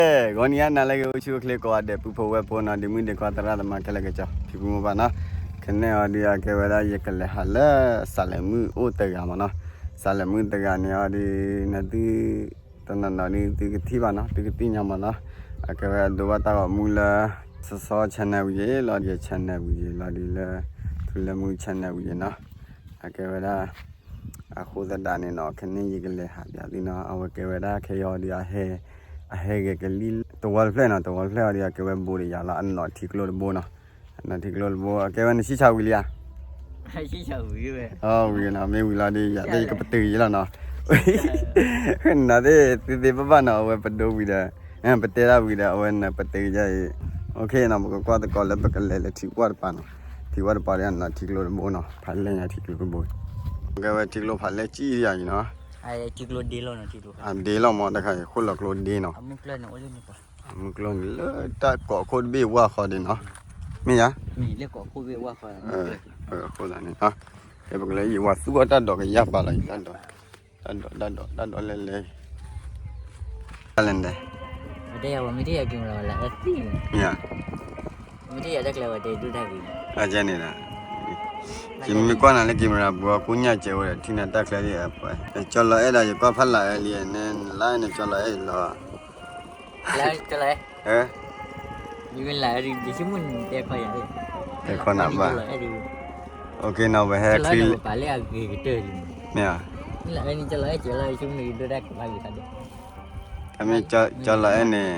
ဂီၤနံၤဟါနၤလၢအဂ့ၤ အိၣ်ဆူၣ်အိၣ်ချ့ကိးဂၤဒဲး ပုၢ်ဖိဝဲၢ်ဖိနီၤ ဒ့မုၣ်ဒ့ခွါသရၣ်သမါခဲလၢာ်ကစီၤ ဖံဖုမိၢ်ပၢ်နီၤ, ခဲန့ၣ်အီၤဒုး အကဲဝဲဒၣ် ယကလဲၤဟးလၢ စးလဲၤမုၣ်အိၣ်တဂၤမးနီၤ, စးလဲၤမုၣ်တဂၤန့ၣ်အီၤဒုး နသု တနီၤနီၤဒုး သုကထံၣ်ဘၣ်နီၤ သုကသ့ၣ်ညါမးနီၤ, အကဲဝဲဒိဘၣ်တၢ်ဂီၤမူလၢ စီၤစီၤ channel ဝံၤယ့ၤ လီၤဒံး channel ဝံၤယ့ၤ လီၤဒံးလၢ ထူလၢမူ channel ဝံၤယ့ၤနီၤ, အကဲဝဲဒၣ် အဃိသတးန့ၣ်နီၤ ခဲန့ၣ်ယကလဲၤဟးပၠးသုနီၤ အဝဲကဲဝဲဒၣ်ခဲအံၤဒုး အဟဲဂဲၤကလံၣ်တဝီတဖျၢၣ်နီၤ တဝီတဖျၢၣ်အီၤဒုး အကဲဝဲဘိးဒီးယၤလီၤ အနီၣ်ထံကျိတဘိနီၤ, အနီၣ်ထံကျိတဘိ, အကဲဝဲနဆံၣ်ဆါဝံၤလံဧါ ဝံၤနီၤ မ့ၢ်ဝံၤလီၤဒုး ယၤသ့ၣ်ယကပတုာ်က့ၤယလီၤနီၤ, နသ့ၣ်သ့သ့ဘၣ်ဘၣ်နီၤ အဝဲပဒိဝံၤဒီး ပတဲဒၣ်ဝံၤဒီး အဝဲနပတုာ်က့ၤယအံၤ, အိၣ်ခ့နီၤပကကွၢ်သကိးလၢပကလဲၤလၢထံဝၣ်တပၤနီၤ, ထံဝၣ်တပၤဒ်အနီၣ်ထံကျိတဘိနီၤ ဖးလဲၢ်ညါထံကျိတဘိ, ကဲဝဲထံကျိဖးလဲၢ်ကံၣ်ယၤအံၤနီၤ, အဒ့လီၤမးတခါအံၤ ဃိၣ်လီၤကျိဒ့နီၤ, မုၢ်ကျိန့ၣ်လၢတၢ်ကိးခိၣ်တဘ့ၣ်ဝၢ်ဃီဒ့နီၤ, မ့ၢ်ယၤ အဃိသတးန့ၣ် ကဲပကလဲၤယံၤဝၤသူၣ်အီၣ်တၢ်ဒိးကယၢ်ပာ်လီၤယံၤ တၢ်ဒိး တၢ်ဒိး တၢ်ဒိးလဲၣ်လဲၣ်, တၢ်လဲၣ်န့ၣ်, မ့ၢ် အကဲန့ၣ်ဒီး ယမ့ၢ်ကွၢ်နၤလၢ camera ပူၤ ကိညၢ်ကဲဝဲဒီး ထံၣ်နၤတၢ်ချၢဒ်အပှဲၤ နကၠီလီၤအဲၣ်ဒၣ် ယကွၢ်ဖးလၢ်အၢလံ နဲနလါနကၠီလီၤအဲၣ်လီၤ, တဲခီနၤဘၣ်, မ့ၢ် အမ့ၢ်ကၠီလီၤအဲၣ်န့ၣ်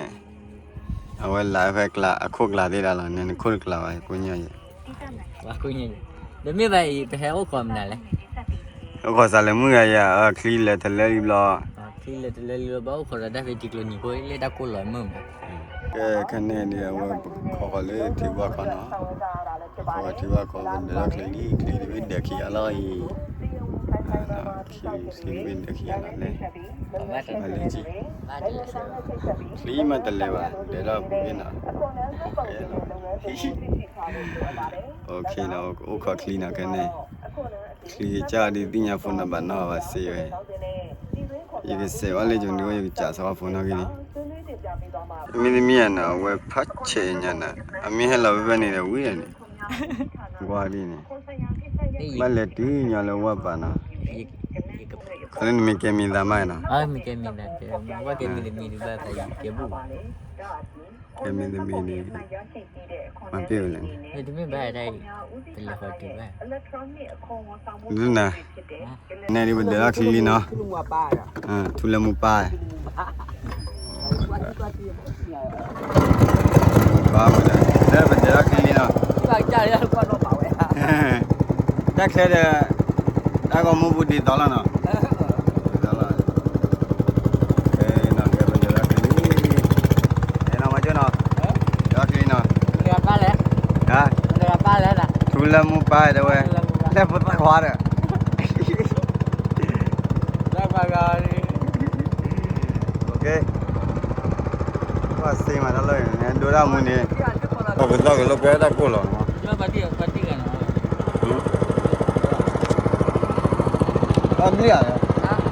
အဝဲလၢဖဲကျါ အခိၣ်ကျါသ့ဒၣ်လီၤ နဲနခိၣ်တကျါဘၣ် ကိညၢ်ယဲ, ဒီးမ့ၢ်ဘၣ်အံၤ ပဟဲအိၣ်ခိးမနုၤလဲၣ်, အိၣ်ခိးစးလဲၤမုၣ်ဂၤယၤ ချံလဲၤတလၢလံဘျီ, ချံလဲၤတလၢလံဘျီ ဘၣ်အိၣ်ခိးဒီးတၢ်ဖဲထံကျိနံၤဖိ လၢတၢ်ကိၢ်လီၤမုၢ်မး, ကဲခဲန့ၣ်ဒီး အဝဲပကခိးဃီၤလၢထံဝၣ်ခီနီၤ, ပခိးထံဝၣ်ခီ ပဒၢးထီၣ်ချံလံ ချံတဘ့ၣ်ဒၢးခံဂၤလီၤအံၤ, ချံတဘ့ၣ်ဒၢးခံဂၤလီၤလဲၣ်, ဘၣ်လဲၣ်ကံ ချံမးတလဲၤဘၣ် ဒၢးထီၣ်ပူၤဘ့ၣ်နီၤ, အိၣ်ခိးချံနီၤ ခဲန့ၣ်, ချံကစၢ်ဒ်သ့ၣ်ညါ phone number နီၤ ဘၣ်စ့ဝဲ, ယကစဲးဝဲလၢယိၤန့ၣ် ယကစးစ့းဝဲ phone နီၤဂ့ၤန့ၣ်, မ့တမ့ၢ်ဧါနီၤ အဝဲဖးဆဲးညါနီၤ အမ့ၢ်ဟဲလီၤဖဲဖဲန့ၣ်ဒီးဝံၤဒီးန့ၣ်, ကွၢ်ဒ်န့ၣ်, ဘၣ်လဲၤတုၤညီလၢဝၢ်ပၤနီၤ, လၢနမ့ၢ်ကဲမံၤသးမးနီၤ ကဲမံၤတမံၤန့ၣ်, ဒ်နၤ, နဲဒ်ပဒၢးထီၣ်ချံလံနီၤ, ထူလၢမူပၢ်, ပၢ်ဝဲဒၣ် လၢပဒၢးထီၣ်ချံလံနီၤ, တၢ်ချၢဒီး တၢ်ဂီၤမူပူၤဒ်သိးလီၤနီၤ, ဒ်သိးလီၤ, နီၤ ကဲပဒၢးထီၣ်ချံလံ, အဲနီၤ မၤကၠိနီၤ, ဒၢးထီၣ်ချံနီၤ, ထူလၢမူပၢ်တဲဝဲ, လၢပသးခွါဒီး ကွၢ်စ့မးတၢ်လီၢ်အံၤ ဒိၣ်ဒၣ်မူန့ၣ်, ပကသီၣ်ကလိပှဲၤတၢ်ကိၢ်လီၤနီၤ, အီၣ်ဘျုးဧါ, အီၣ်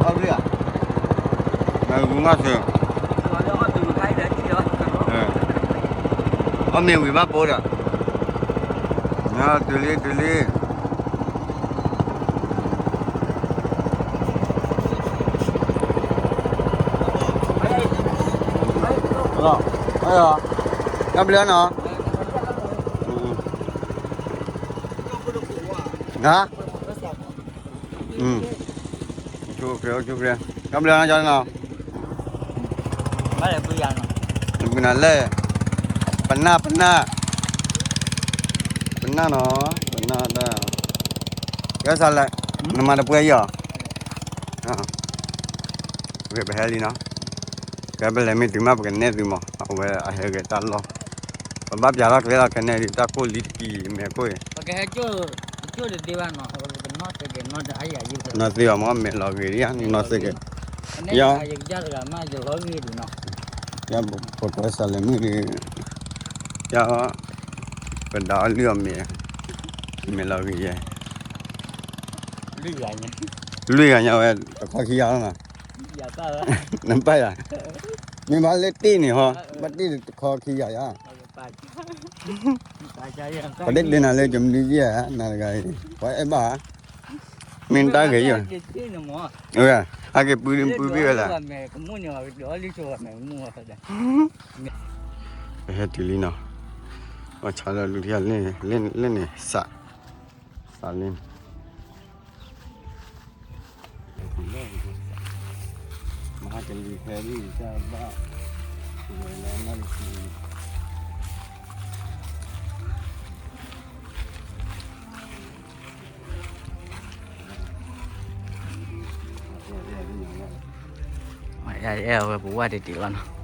ဘျုးဧါ, မၤဂူငါၢ်သုး, အီၣ်မ့ၤဝံၤဘၣ်ပိဒီး, တုၤလံ တုၤလံ. ကဘျီနီၤ, ဟါ, ကဘျီနီၤ, ကဘျီနီၤ, ပနၢ်လဲၣ်, ပနၢ် ပနၢ်, ပနၢ်နီၤ, ပနၢ်ဒၣ်, ကဲစးလဲၣ်, နမၤတပှဲၤအံၤအီၤ ပဟဲလံနီၤ, ကဲပလဲၤမ့ၢ်တုၤမး ပကနဲၣ်သုမး, အဝဲအဟဲဂဲၤတၢ်လီၢ်, ပဘၣ်ပျးထီၣ်ကျဲလီၤ ခဲန့ၣ်ဒ်တၢ်ကိၢ်လံတကံၢ် မဲာ်ခိၣ်အံၤ, နီၢ်သ့အီၤမး မဲာ်လီၤဂ့ၤဒ်ယါ နီၢ်သ့ကဲ, ယါ, ယါ, ပကွဲစးလဲၤမုၣ်ဒ်, ယါ, ပဒၣ်အီၣ်လုၢ်အီၣ်မ့ၤ, မဲာ်လီၤဂ့ၤယဲ, လွံၢ်ဂၤညါဝဲ တခီခံဂၤလီၤနီၤ, နပၢ်ယၤ မ့ၢ်ဘၣ်လၢတ့ၢ်န့ၣ်ဟီ, ဘၣ်တ့ၢ်တခီခံဂၤယါ, ပှၤတ့ၢ်တ့ၢ်နၤလၢကမနုၤယဲၢ်ဧါ, နၤတဂၤအံၤ ပှၤအဲၣ်ဘၣ်ဧါ, မ့ၢ်တၢ်ဂ့ၤယဲၢ်, အက့ၤပုၢ်ပုၢ်ဘ့ၣ်ဝဲလဲၣ်, ပဟဲတုၤလံနီၤ, ပှၤဆါလၢလူၤထံၣ်လၢန့ၣ် စး, စးလၢန့ၣ် အဲၣ်ဝဲပဝဲတတ့ၢ်လီၤနီၤ.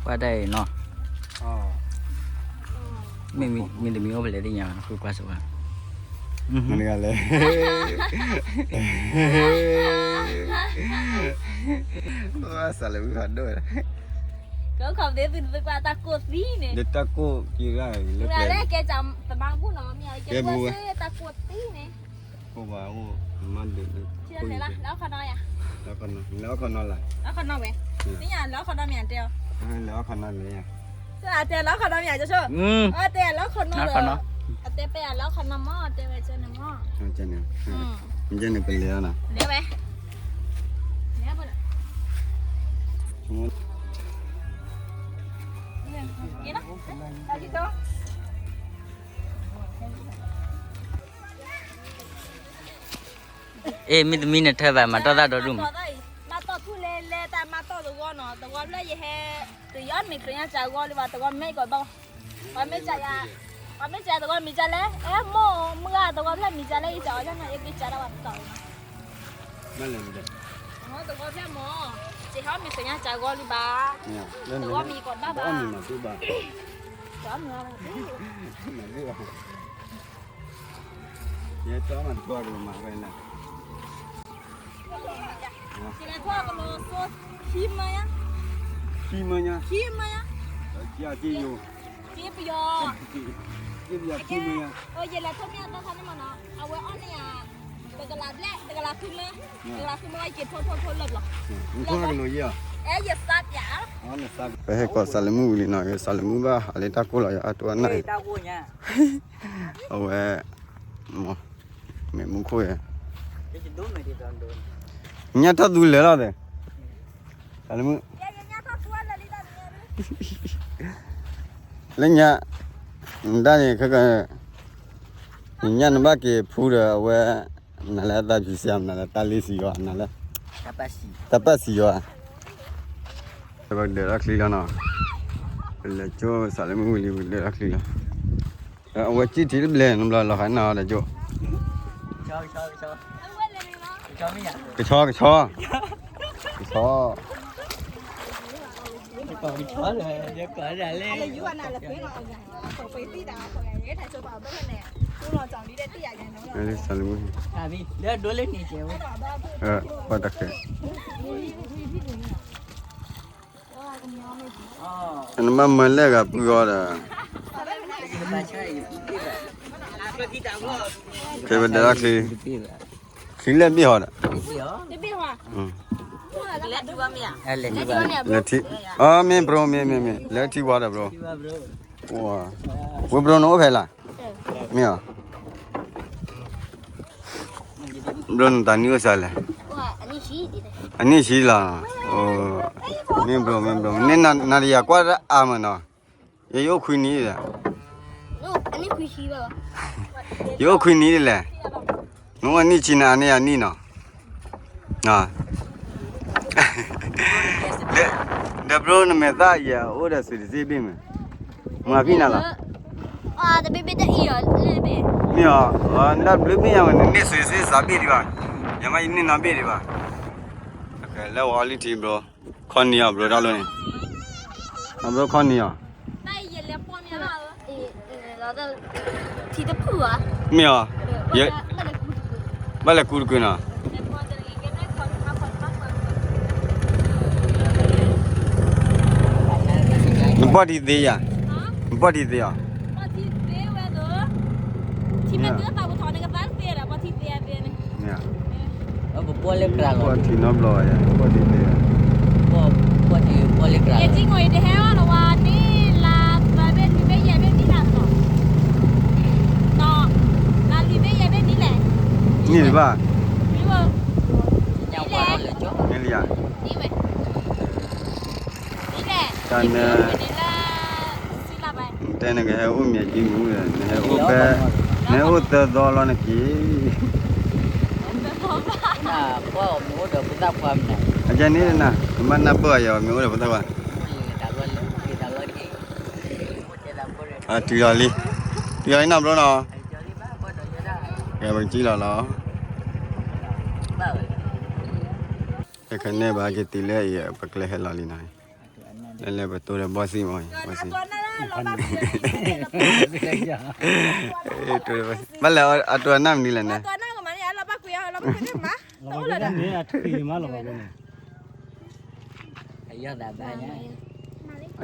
ပှၤဒၣ်အံၤနီၤ, မ့ၢ်တမံၤအိၣ်ဖဲလဲၣ်သ့ၣ်ညါ, ဃုကွၢ်စၢၤဝဲ, မတၤတဂၤလဲၣ်, စးလၢဝံဟးဒိၣ်ဝဲ, ကခီၣ်သ့သုတကွၢ်တၢ်ကိၢ်သံန့ၣ်, လၢတၢ်ကိၢ်ကံရၢ်လၢပျဲၢ်, ကဲမူဝဲ, တၢ်ကိၢ်သံန့ၣ်, ကိၢ်ဘၣ်အိၣ်, မၤဒိး, လၢအခီနီၤယါ, လၢအခီနီၤလၢ်, အခီနီၤဝဲ, သ့ၣ်ညါလၢအခီနီၤမ့ၢ်တဲအီၤ, လၢအခီနီၤလဲၣ်ယါ, တဲလၢအခီနီၤမ့ၢ်တဲဆိ, အတဲလၢအခီနီၤလၢ, အတဲပဲလၢအခီနီၤမ့ၢ်တဲဝဲကန့ၣ်မ့ၢ်, ကန့ၣ်, ကန့ၣ်ပလဲၤအီၤနီၤ, လဲၤဝဲ, လဲၤဝဲ, အ့ မ့တမ့ၢ်နထၢၣ်ဘၣ် မၤတီၢ်သၣ်ဒီဒူၣ်မး, မၤတီၢ်ထူၣ်လဲၤလဲၤတၢ်မၤတီၢ်သဝီနီၤ, သဝီဖျၢၣ်ယဟဲ, တယီမ့ၢ်ကျၢၤညါစှၤဂီၢ်လံဘၣ်, သဝီမ့ၢ်ကီးဘၣ်, ပှၤမ့ၢ်စှၤယၤ, ပှၤမ့ၢ်စှၤယၤသဝီမ့ၢ်ကၢ်လဲၣ်, အဲမိၢ်မုၢ်ဂၤသဝီဖျၢၣ်မ့ၢ်ကၢ်လဲၣ် ယစှၤအီၤယနီၤ ယက့ၤစှၤတၢ်ဝဲတတီၤလီၤနီၤ, သဝီဖျၢၣ်မ့ၢ်, ယဟဲမ့ၢ်ကျၢၤညါစှၤဂီၢ်လံဘၣ်, သဝီမ့ၢ်ကီးဘၣ်ဘၣ်, သဝီမ့ၢ်, ယဲၢ်တီမၤတကွၢ်ကလီၤမၤဝဲလၢ, ယလဲၤကွၢ်ကလီၤစိ, ခံမၢညါ, ခံမၢညါ, ခံမၢညါ, က့ပယီၤ, က့ပယီၤခံမၢညါ, ယလဲၤထိးမ့ၢ်အသီခါန့ၣ်မးနီၤ အဝဲအီၣ်န့ၢ်ယၤ, တကလးဘျဲၣ် တကလးခံမၢ, တကလးခံမၢဝဲယက့ၤထိးထိးထိးလၢာ်ဘျီ, ထိးကလီၤယဲၢ်, အဲယသးပျး, ပဟဲကီၢ်စးလၢမုၢ်ဝံၤလံနီၤ စးလၢမုၢ်ဘၣ်ဟးလၢတၢ်ကိၢ်လီၤယၤအတိၢ်အနၢ်, အဝဲ မ့ၢ်မူခိၣ်ယဲၢ်, ညၣ်ထီၣ်သူလၢာ်လီၤသ့ၣ်, လၢမုၢ်, လၢညါ, နဒၣ်န့ၣ် ခဲက, နညၣ်နဘၣ်က့ၤဖူဒီးအဝဲ, နလဲၤအသးဖံးစဲ နလဲၤတၢ်လ့စံယွၤ နလဲၤ, တၢ်ပၢ်စံယွၤ, ပကဒၢးထီၣ်ချံလီၤနီၤ, ပလဲၤကၠိစးလၢမုၢ်ဝံၤလံ ပကဒၢးထီၣ်ချံလီၤ, အဝဲကံၣ်ထံတဘျဲၣ် နဘျီလီၤဃာ်နီၤဒီးကၠိ, ကဆီ ကဆီ, ကဆီ, ကဆီ, ပှၤတဃဲး, နဘၣ်မၢလဲၣ်ဂၤပုၢ်အီၤဒီး, ခဲပဒၢးချံ, ချံလဲၣ်ဘ့ၣ်ဟီဒီး, လဲၤထံ, မ့ၢ်ဘြိ မ့ၢ် မ့ၢ် မ့ၢ် လဲၤထံဝါဒီးဘြိ, ဝဲဘြိနအိၣ်ဖဲလၢ်, မ့ၢ်အီၤ ဘြိနတၢ်နံၣ်အိၣ်စၢ်လဲၣ်, အနံၣ်ဆံလီၤ, မ့ၢ်ဘြိ မ့ၢ်ဘြိ နနၤတယၤကွၢ်အါမးနီၤ, ယအိၣ်ခွံနံၣ်ဒီး, ယအိၣ်ခွံနံၣ်ဒ်လဲၣ်, နအိၣ်နံၣ်ဆံနၤန့ၣ်ယၤနံၣ်နီၤ, ဒီးဘြိနမဲာ်သၣ်ယၤအိၣ်ဒီးသုးတစ့ၣ်ဘ့ၣ်မး, မၤဖံနၤလီၤ, မ့ၢ်အီၤ, နဒၣ်ဘျုးမ့ၢ်ယၤဝဲ နန့ၢ်သုးတစ့ၣ်စးဘ့ၣ်ဒံးဘၣ်, ယမ့ၢ်ယန့ၢ်နီတဘ့ၣ်ဒံးဘၣ်, လၢဝဲအီလံထံဘြိ, ခီနံၤအီၤဘြိတၢ်လီၤန့ၣ်, အဘြိခီနံၤအီၤ, လၢ ထံတဖုၣ်ဧါ, မ့ၢ်အီၤ, ယ, ဘၣ်လဲၤကူတကုာ်နီၤ, နဘီၣ်ထံသ့ယၤ, နဘီၣ်ထံသ့အီၤ, ထံမ့ၢ်သ့သးပထီၣ်န့ၣ်ကသးသ့ဒီး ဘီၣ်ထံသ့အသ့န့ၣ် ပဘီၣ်လၢကြၢးလီၤ, ဘီၣ်ထံနီတဘျီဘၣ်ယၤ, ဘီၣ်ထံသ့, ဘီၣ်ထံ, ဘီၣ်လၢကြၢးလီၤ, ယကံၢ်ကီၢ်ယတဟဲအီၤလီၤဝဲန့ၣ် လါသၢဘ့ၣ်လွံၢ်ဘ့ၣ်ယဲၢ်ဘ့ၣ်နံၣ်လၢ်နီၤ, နီၤ, လါလွံၢ်ဘ့ၣ်ယဲၢ်ဘ့ၣ်နံၣ်လဲၣ်, နံၣ်ဘၣ်, နံၣ်လဲၣ်, နံၣ်လဲၣ်, နံၣ်လဲၣ်, တၢ်န တဲနကဟဲအိၣ်မ့ၢ်ကံမူဒီး နဟဲအိၣ်ဖဲ, နဟဲအိၣ်သၢသီလီၤနက့ၤ, အကဲန့ၣ်နၤ နဘၣ်နၢ်ပၢၢ်အီၤယၤ မ့ၢ်အိၣ်ဒီးဖိသၣ်ခွါ, တုၤလီၤလံ, တုၤလီၤလံနီတဘျီနီၤ, ကဲပကစံၣ်လီၤလီၤ, တခါန့ၣ်ဘၣ်က့ၤတုၤလၢအံၤ ပကျဲဟဲလီၤလံနီၤ, လဲၤလဲၤပတိၢ်ဒီးဘီၣ်စံၣ်မး, ဘီၣ်စံၣ်, ဘၣ်လဲၤအတိၢ်အနၢ်မနုၤလဲၣ်န့ၣ်,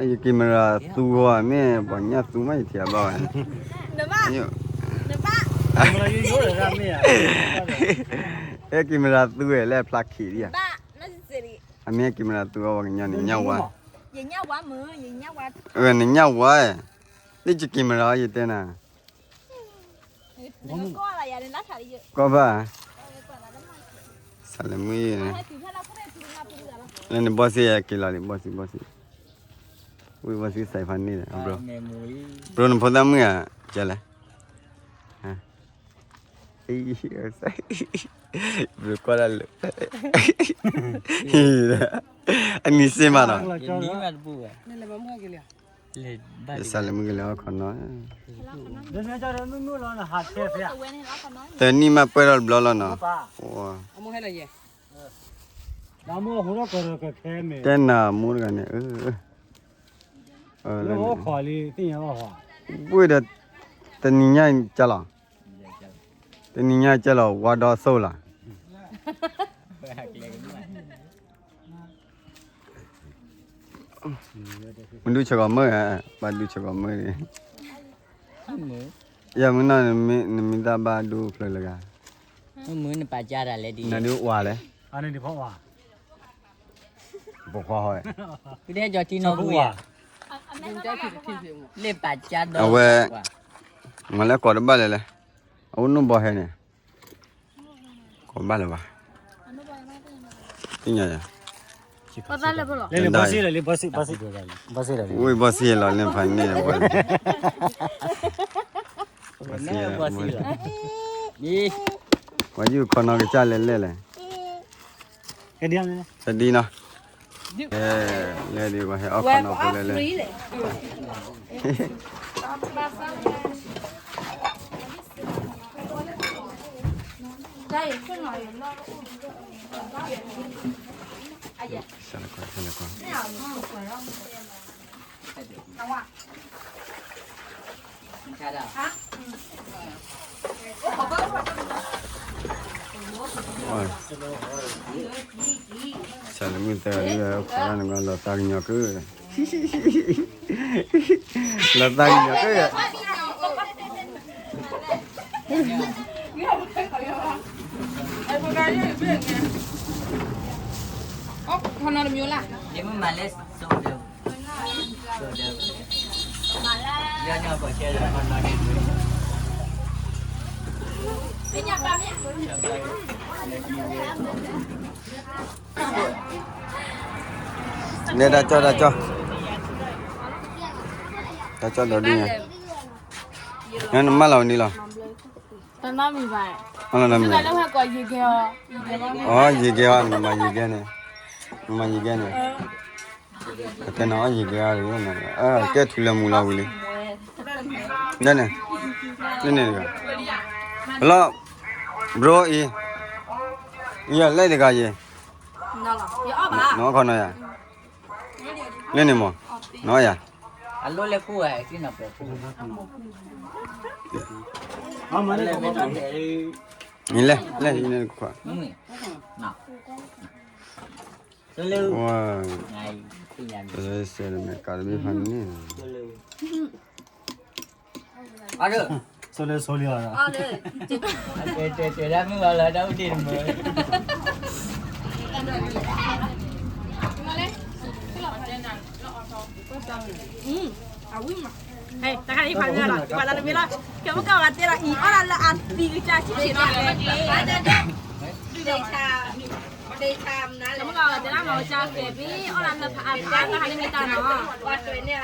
ယကံၢ်မရၤသူဂီၢ်မ့ၢ် ပှၤညၣ်သူမး ယထံၣ်အဘၣ်ဝဲ, ဟဲကံၢ်မရၤသူဝဲလၢအဖျါခံးဒံးဧါ, အမ့ၢ်ဟဲကံၢ်မရၤသူအီၤ ပှၤကညီန့ၣ် ညၣ်ဝါ, နညၣ်ဝါ, နညၣ်ဝါ, လၢယကံၢ်မရၤအီၤ ယတဲနၤ ကီၢ်ဘၣ်, စးလဲၤမုၢ်, လၢနဘီၣ်စံၣ်က့ၤလီၤလံ ဘီၣ်စံၣ် ဘီၣ်စံၣ်, ဝံၣ်ဘီၣ်စံၣ်စဲးဖးန့ၣ်ဒီး ဘျိနဖိသၣ်မုၣ်ဧါ, ကလဲၣ်, ဘျိကွၢ်ဒၣ်လၢ, အနံၤစ့မးနီၤ, စးလဲၤမုၢ်က့ၤလၢဟီၣ်ခိၣ်နီၤ, တနံၣ်မးပှဲၤထီၣ်တဘျီလီၤနီၤ, တဲနၤမိၢ်တဂၤန့ၣ်, ဝံၣ်ဒီး, တနံၤညါကဲလီၤ, တနံၤညါကဲလီၤ ဝါဒီသိၣ်လီၤ မဒုးဆၢကီးမုၢ်ဧါ, ဘၣ်ဒုးဆၢကီးမုၢ်န့ၣ်, ယမုၢ်နီၤ, နမံၤသၣ်ဘၣ်ဒိဖျၢၣ်လၢဂၤ, နဒုးအွၤလဲၣ်, ပိာ်ခွါဟီ, အဝဲ, မၤလၢကိးတဘၣ်လဲၣ်လဲၣ်, အအိၣ်နိၣ်ဘီဟဲန့ၣ် ကိးဘၣ်လၢၤဘၣ်, သ့ၣ်ညါယၤ, ဝံၣ်ဘီၣ်စံၣ်လီၤလၢဖးန့ၣ်, ဝံၣ်ဘီၣ်စံၣ်လီၤ, ပှၤယုၢ်ခီနီၢ်ကစၢ်လဲၣ်လဲၣ်လဲၣ်, တဒ်နီၤ, လဲၤဒ်ပှၤဟဲအီၣ်ခီနီၢ်ဖိလဲၣ်လဲၣ် စးလၢမုၢ်သၢဂၤဒ်ဝဲ အိၣ်ခိးတၢ်န့ၣ် လီၤသးကညီၤကၢ, လီၤသးကညီၤကၢ, လဲၤတၢ်ကၠီတၢ်ကၠီ, တၢ်ကၠီဒီးဒ်ညါ, နမၢလီၤဝဲန့ၣ်လီၤ, အီ ယံာ်ကဲအီၤ, နမၤယံာ်ကဲန့ၣ်, နမၤယံာ်ကဲန့ၣ်, အတဲနၤအီ ယံာ်ကဲအီၤ, ကဲထူလၢမူလီၤဝံၤလံ, န့ၣ်, န့ၣ်တဂၤ, လီၤ, ဘြိအံၤ, ယလဲၣ်တဂၤယဲ, နအီခီနီၤယၤ, လၢန့ၣ်မး, နအီယၤ အလိၣ်လဲၤကူၣ်ဝဲ, ကံၣ်နီၤပှဲၤကူၣ်ဝဲ, လဲၣ်, လဲၣ်, ယန့ၣ်ခွါ, ဝါ, စဲးတမဲာ်ကးတဘ့ၣ်ဖးန့ၣ်, ဆိလၢဆိလံအီၤ, တဲတဲတဲဒၣ်မုၢ်ဂီၤလၢတၢ်အိၣ်တ့ၢ်တမုၢ်, အဝံၣ်မး, တခါအံၤဖးန့ၣ်လီၤ, ယပှၤလၢတမ့ၢ်လီၤ, ကဲမုၢ်ကီၢ်ဂၤတဲလီၤ အံၤအီၣ်လၢလၢအသံကစၢ်ဆံးဆံးနီၤ, ကဲမုၢ်ကီၢ်ဂၤတဲလီၤမၤကစၢ်ကဲး ဘ့အီၣ်လၢလၢဖးအါဖးတၢ်ဟးန့ၣ်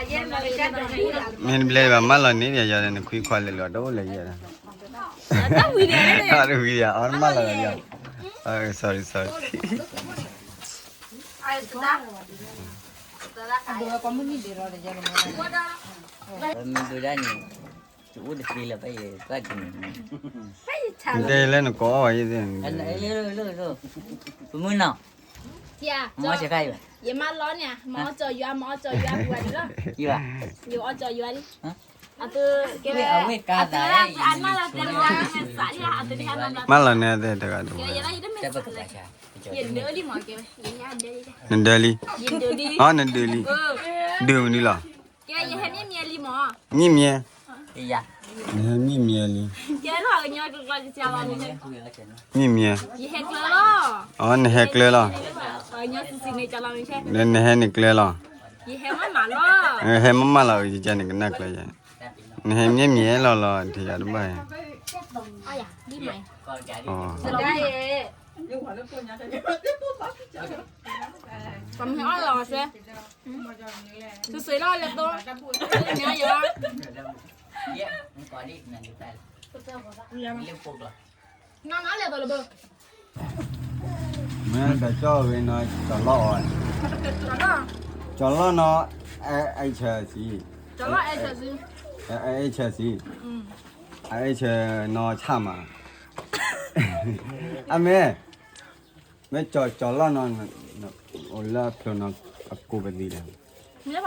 မ့ၢ်တၢ်နီၤ, မ့ၢ်တဘျဲဘၣ်မၢလီၤန့ၣ် ယၤယၤန့ၣ် နခွံခွါလဲၤလီၤတအိၣ်လၢၤယဲ, တဝံၤဒီး အီၣ်တမၢလီၤလီၤ, sorry sorry, မ့ၢ်ဒၣ်န့ၣ် တအိၣ်တသ့လၢၤဘၣ်ယဲ, တဲလၢနကိးအီၣ်ဝဲယဲ, ပမုၢ်နီၤ, ယမါလီၤန့ၣ် မၤအီၣ်ကၠီယွၤ မၤအီၣ်ကၠီယွၤ ပှၤန့ၣ်လီၤ, ယအီၣ်ကၠီယွၤလံ, အဝဲကါသး, မၢလီၤန့ၣ်တဂၤတဝဲ, နဒၢလံ, နဒၢလံ, ဒုးမနုၤလီၤ, ကဲယဟဲမ့ၢ်မံၤလံမး, မံၤမံၤ, နဟဲမံၤမံၤလံ, ကဲလီၤကညီကျိာ်ကစၢ်လီၤ, မံၤမံၤ, ယဟဲကျၢၤလီၤ, အီ နဟဲကျၢၤလီၤ, နဟဲန့ၣ်ကျၢၤလီၤ, ယဟဲမးမးလီၤ, ယကန့ၣ်ကနၣ်ကျၢၤယဲ, နဟဲမံၤမံၤလီၤလီၤ ထံၣ်ယၤတဘၣ်, ပှၤမ့ၢ်အီၣ်လီၤစဲ, သုစ့လီၤလဲၤသိ, မ့ၢ်ယၤ, နီၢ်နီၢ်လဲၤသိလၢဘၢ, မ့ၢ်တကၠီၣ်ဂ့ၤနီၤ ကၠီၣ်လီၢ်အီၤ, ကၠီၣ်လီၢ်နီၤ, အဲဆၢစံ, အဲဆၢစံ, အဲဆၢနီၤဆၣ်မး, အမ့ၢ်, မ့ၢ်ကၠီၣ်လီၢ်နီၤ, အိၣ်လၢဖျိနီၤ အကိးပသံလဲၣ်, ကၠီၣ်လီၢ်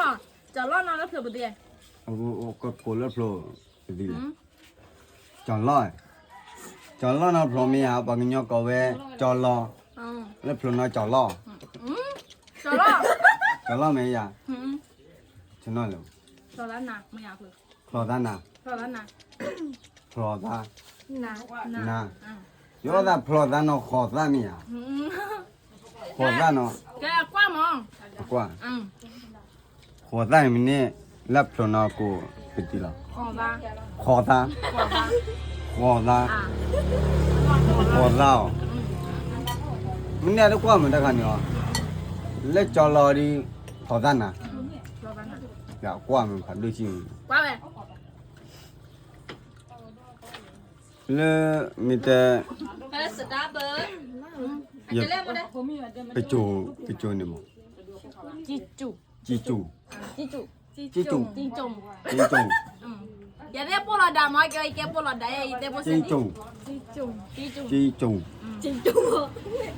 နီၤလၢဖျိပသံ, ကကိးလၢဖျိပသံလဲၣ်, ကၠီၣ်လီၢ်, ကၠီၣ်လီၢ်နီၤဖျိမ့ၢ်ယၤ ပှၤကညီကိးဝဲ, ကၠီၣ်လီၢ်, လၢဖျိနီၤကၠီၣ်လီၢ်, ကၠီၣ်လီၢ်မ့ၢ်ယၤ, ဖျိသးနၤ, ဖျိသး, န, ယအီၣ်သးဖျိသးနီၤဃိးသးမ့ၢ်ဧါ, ဃိးသးနီၤ, အကွၢ်, ဃိးသးန့ၣ်မ့ၢ်န့ၣ်, လၢဖျိနီၤကိးပတံလီၤ, ဃိးသး, ဃိးသး, ဃိးသးအီၤ, မ့ၢ်န့ၣ်တကွၢ်မ့ၢ်တခါန့ၣ်အီၤ, လၢကၠီၣ်လီၢ်ဒီး, ဖျိသးနၤ, ယကွၢ်မ့ၢ်ဖးဒိၣ်ကံၢ်န့ၣ် လၢမ့ၢ်တဲ, ပစိၤ, ပစိၤန့ၣ်မး, ကၠံၣ်ကၠူၣ်, ကၠံၣ်ကၠူၣ်, ကၠံၣ်ကၠူၣ်, ကၠံၣ်ကၠူၣ်, ယတဲပိၢ်လီၤဒၣ်မး ကဲပိၢ်လီၤဒၣ်ယတဲပိၢ်စ့ၢ်, ကၠံၣ်ကၠူၣ်, ကၠံၣ်ကၠူၣ်, ကၠံၣ်ကၠူၣ်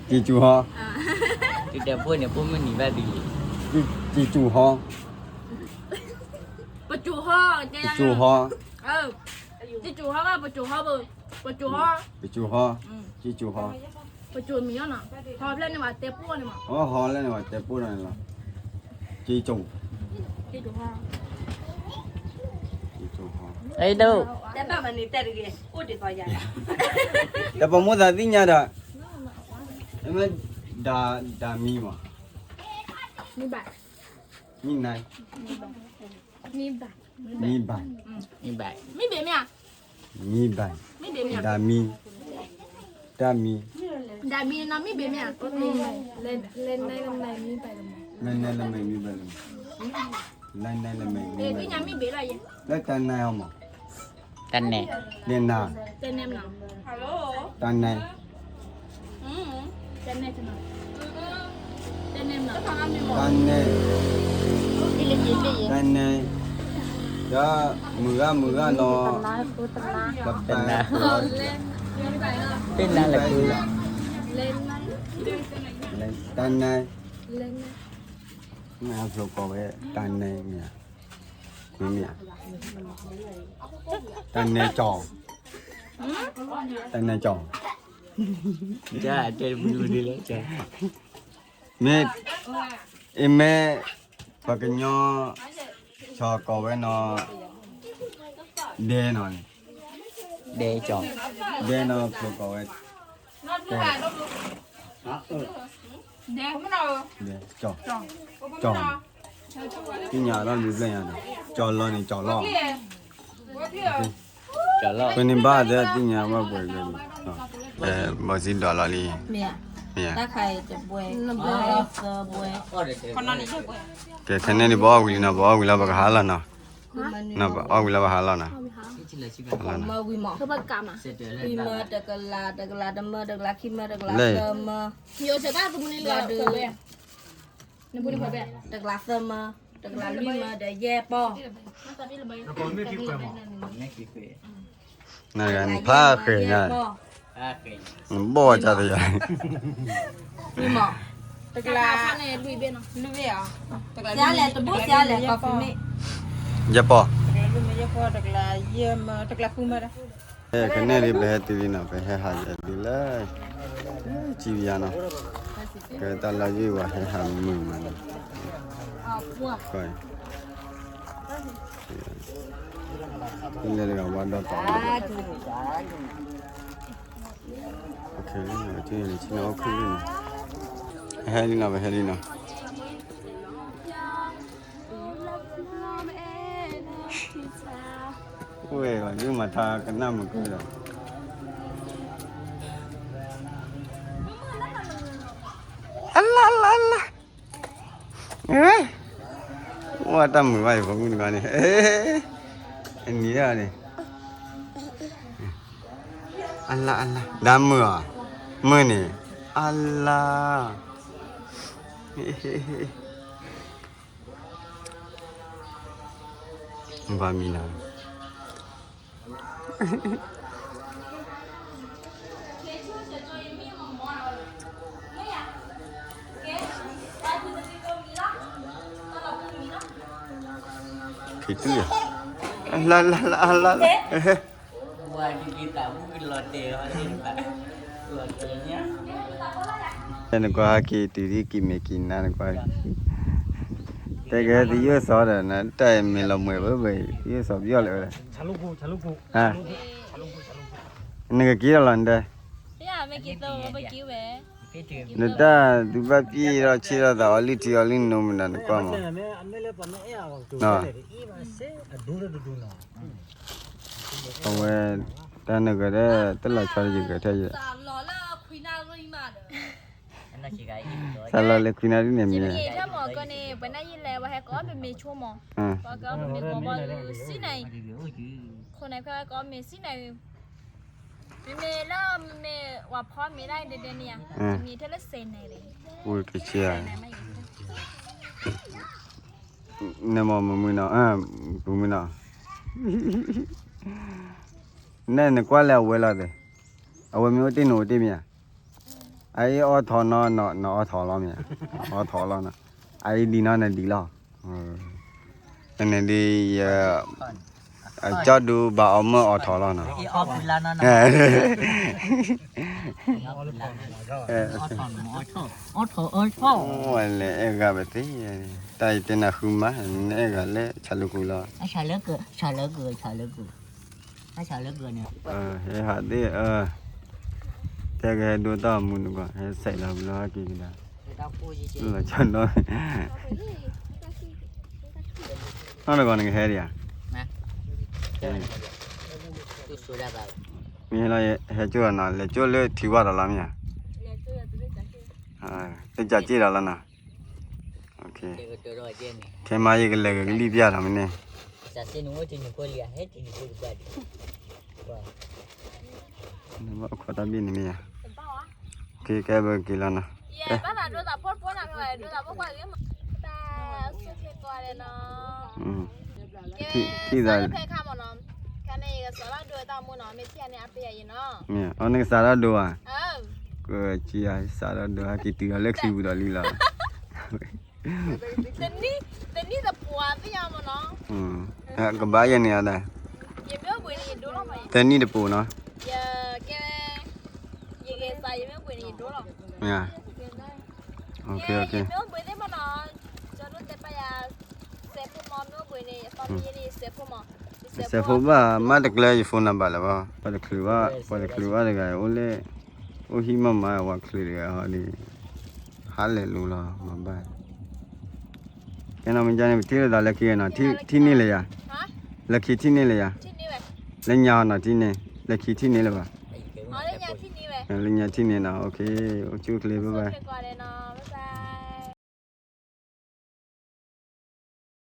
ဟီ, ကၠံၣ်ကၠူၣ်ဟီ, ပစိၤဟီ, ပစိၤဟီ, ကၠံၣ်ကၠူၣ်ဟီ, ပစိၤဟီ, ကၠံၣ်ကၠူၣ်ဟီ, ပစိၤဟီ, ပစိၤမံၤအီၤနီၤ, ဟီဖျဲၣ်န့ၣ်ဝဲတဲပိၢ်န့ၣ်မး, ဟီလၢန့ၣ်ဝဲတဲပိၢ်န့ၣ်လီၤ, ကၠံၣ်ကၠူၣ်, ကၠံၣ်ကၠူၣ်ဟီ, အဲၣ်ဒိး, တဲပမိၢ်သးသ့ၣ်ညါဒီး, မ့ၢ်, ဒၣ်မံမး, မံဘၣ်, မံနၤ, မံဘၣ်, မံဘၣ်, မံဘၣ်, မံဘၣ်မ့ၢ်ဧါ, မံဘၣ်, ဒၣ်မံ, ဒၣ်မံ, ဒၣ်မံနီၤ မံဘၣ်မ့ၢ်ဧါ, လဲၤနဲလၢမဲာ်မံဘၣ်လၢၤ, လဲၤနဲလၢမဲာ်မံဘၣ်လၢၤ, လဲၤနဲလၢမဲာ်မံဘၣ်လၢၤ, လၢတၢ်နဲအီၤမး, တၢ်နဲ, လဲၤနၤ, တၢ်နဲ, တၢ်နဲ, တၢ်နဲ, တၢ်နဲ, ဒီးမုၢ်ဂၤမုၢ်ဂၤနီၤ, တၢ်နဲ, တၢ်နဲလၢ, တၢ်နဲ, မ့ၢ်အဖျိကိးဝဲ တၢ်နဲမ့ၢ်ဧါ, မ့ၢ်မ့ၢ်ဧါ, တၢ်နဲကၠီၣ် တၢ်နဲကၠီ, တဲတပူၤဒ်လဲၣ်, မ့ၢ်, အမ့ၢ်, ပှၤကညီ, ဆီကိးဝဲနီၤ, ဒဲနီၤန့ၣ်, ဒဲကၠီ, ဒဲနီၤဖျိးကိးဝဲ, တဲ, ဒဲ, ကၠီ, ကၠီ, သ့ၣ်ညါအလီၢ်ဘျုးဖျၢၣ်ညါန့ၣ်, ကၠီလီၤန့ၣ် ကၠီလီၤ. ပန့ၢ်ဘၣ်သ့ၣ်ညါဝဲပှဲၤက့ၤ, ဘီစံဒိးလီၤလံ, မ့ၢ်, တၢ်ခါအံၤတဘှဲ, သၢဘှဲ, ကဲခဲန့ၣ်ဒ်ပအီၣ်ဝံၤလံနီၤ, ပအီၣ်ဝံၤလီၤပကဟးလီၤနီၤ, ပအီၣ်ဝံၤလီၤပဟးလီၤနီၤ, မၢဝံၤမး, ဝံၤမၢတကလး, တကလးတမၢ, တကလးခံမၢ, တကလးသၢမၢ, တကလးသၢမၢ, တကလးလွံၢ်မၢဒီးယဲၢ်ပီၢ်, နဖးဃဲၤညါ, နဘီၣ်ဝဲကသယါ, တကလး, လွံၢ်ဘ့ၣ်, ယဲၢ်ပီၢ်, တကလးလွံၢ်မၢယဲၢ်ပီၢ်, တကလးယဲၢ်မၢ, တကလးဃုမၢဒီး ခဲန့ၣ်ဒ်ပဟဲတုၤလံနီၤ, ပဟဲဟးယဲၤတုၤလၢ, ကံယါနီၤ, ကဲတၢ်လၢယုၢ်ဝဲဟဲဟးမုာ်မးနီၤ, လဲၤတဂၤဝါဒီးတီၤ, ဟဲလံနီၤ, ပဟဲလံနီၤ. ဝဲၢ်ယုၢ်မၤထါကနၣ်မုာ်ကဒီး, အလါလါလါ, ဝဲတၢ်မုာ်ဘၣ်ယဖိမုၣ်တဂၤန့ၣ်, အနံၤဒၣ်န့ၣ်, အလါအလါ, ဒါမုာ်အီၤ, မုာ်န့ၣ်, အလါ ဘၣ်မံၤလၢ်, ဖံတူၢ်ယၤ, လၢလၢလၢလၢ, နကွၢ်ဟဲက့ၤတုၤဒ်က့ၤမ့ၢ်က့ၤနၤနကွၢ်, တဲကဲတယိၣ်စီဒီး နတၢ်အံၤမ့ၢ်လီၤမှဲၤဘၣ်ဘၣ်, တယိၣ်စီပယီၣ်လၢၤဝဲဒၣ်, နကက့ၤဒီးလီၤနတဲ, နတၢ်ဒုးဘၣ်ပျံၤထီၣ်ဆံးထီၣ်သးအီလုၢ်ထံအီလုၢ်နိမနၤနကွၢ်မး, အဝဲ, တၢ်နဂၤဒီး တလီၤဆီတယံၤဂၤထဲယဲ, စးလီၤလၢခွံနၣ်ရံၣ်မးဒီး, စးလီၤလၢခွံနၣ်ရံၣ်န့ၣ်မ့ၢ်, ထၢမးကန့ၣ် ပှၤနၢ်ယံၤလဲၣ် ပှၤဟဲကိးမ့ၢ်မ့ၢ်ဆိကမိၣ်, ပှၤကိးမ့ၢ်မ့ၢ်ကိးဘၣ်စံၣ်နၤအံၤ, ခိၣ်နၢ်ဖဲကိးမ့ၢ်စံၣ်နၤအံၤ, မ့မ့ၢ်လၢမ့ၢ်ဝဲဖီမ့ၢ်ဒၣ်ဒဲဒဲန့ၣ်ဧါ, မ့ၢ်ထဲလၢစဲးနၤအံၤ, ဝဲကဆ့ဧါ နမ့ၢ်မုာ်နီၤ, ပူၤမုာ်နီၤ, နဲနကွၢ်လၢအဝဲလီၤသ့, အဝဲမ့ၢ်အိၣ်တ့ၢ်နအိၣ်တ့ၢ်မ့ၢ်ဧါ, အအံၤအီထီၣ်နီၤ, နအီထီၣ်လီၤမ့ၢ်ဧါ, အီထီၣ်လီၤနီၤ, အအံၤဒံးနီၤ နဒံးလီၤ, တန့ၣ်ဒ်ယ ကၠီဒူဘၣ်အီၣ်မၢအီထီၣ်လီၤနီၤ, လဲၤအဲၣ်ဂၤပသ့, တၢ်အံၤတဲနၤဃုမး, နအဲၣ်ဂၤလၢဆၣ်လၢကူလီၤ, ဟဲဟးသ့ၣ်, တဲကဟဲဒိတၢ်မူနကွၢ်, ဟဲစဲးလီၤဘျီဟဲက့ၤကဒါ, လီၤဆီနီၤ, နီၢ်တဂီၤနကဟဲဒံးဧါ, မ့ၢ်လီၤ, ဟဲကၠိနီၤ, လဲၤကၠိလၢထံဝါဒီးလီၤမ့ၢ်ဧါ, တကးက့ၢ်ဒီးလီၤနီၤ, ခဲမးယကလဲၤကလံၣ်ပျၢ်ဒီးမ့ၢ်န့ၣ်, နဘၣ်ခိးတၢ်ဘ့ၣ်န့ၣ်မ့ၢ်ဧါ, ကဲဘၣ်က့ၤလီၤနီၤ, ထံၣ်သး, အီနကစးထီၣ်ဒိဧါ, ကစးထီၣ်ဒိဟဲက့ၤတုၤဒီးလၢခံပူၤဒီးလံလီၤ, ကဘၣ်ယဲန့ၣ်, တနံၣ်တပူၤနီၤ, ယကဲ, ယဂဲၤစး ယမ့ၢ်အိၣ်ဘှံးန့ၣ် ယဒိလီၤ. မ့ၢ်ဧါ, ကဲ ယမ့ၢ်အိၣ်ဘှံးသ့ၣ်မနီၤ, ကၠီဒိၣ်တဲပာ်ယၤ, စဲးဖိမီၤ မ့ၢ်အိၣ်ဘှံးန့ၣ် ယသီမံၤန့ၣ် ယစဲးဖိမီၤ, ယစဲးဖိဘၣ် မ့ၢ်တကျၢၤယ phone number လၢၤဘၣ်, ပှၤတချုးဘၣ်, ပှၤတချုးဘၣ်တဂၤ အိၣ်လၢ, အိၣ်ဟံၣ်မးမး ပှၤချုးတဂၤဟီဒီး, ဟါလဲၤလူၤလီၤ မၤဘၣ် ကဲနီၤ မ့ၢ်ကန့ၣ် ပထံၣ်လိာ်သးလၢခံနီၤ, ထံၣ်န့ၢ်လၢယၤ, လၢခံထံၣ်န့ၢ်လၢယၤ, လၢညါနီၤထံၣ်န့ၢ်, လၢခံထံၣ်န့ၢ်လၢၤဘၣ်, လၢညါထံၣ်န့ၢ်နီၤ, အိၣ်ဆူၣ်အိၣ်ချ့ bye bye.